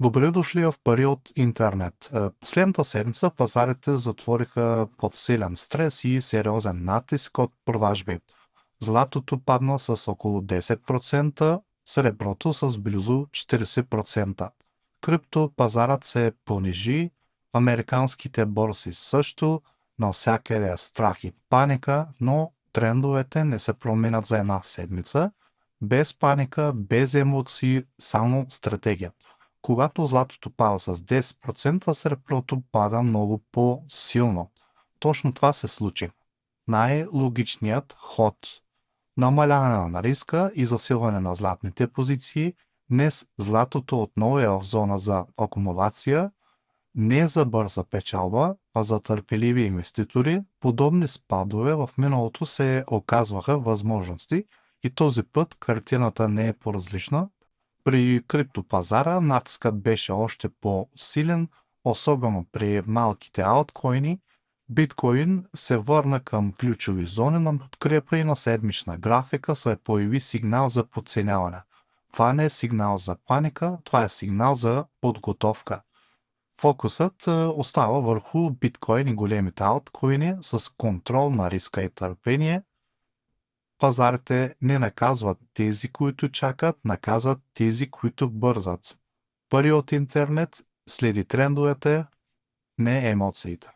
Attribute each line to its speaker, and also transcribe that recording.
Speaker 1: Добре дошли в пари от интернет. Последната седмица пазарите затвориха под силен стрес и сериозен натиск от продажби. Златото падна с около 10%, среброто с близо 40%. Криптопазарът се понижи, американските борси също, навсякъде е страх и паника, но трендовете не се променят за една седмица. Без паника, без емоции, само стратегия. Когато златото пада с 10%, среброто пада много по-силно. Точно това се случи. Най-логичният ход. Намаляване на риска и засилване на златните позиции. Днес златото отново е в зона за акумулация, не за бърза печалба, а за търпеливи инвеститори. Подобни спадове в миналото се оказваха възможности и този път картината не е по-различна. При криптопазара натискът беше още по-силен, особено при малките алткоини. Биткоин се върна към ключови зони на подкрепа и на седмична графика се появи сигнал за подценяване. Това не е сигнал за паника, това е сигнал за подготовка. Фокусът остава върху биткоин и големите алткоини с контрол на риска и търпение. Пазарите не наказват тези, които чакат, наказват тези, които бързат. Пари от интернет следи трендовете, не емоциите.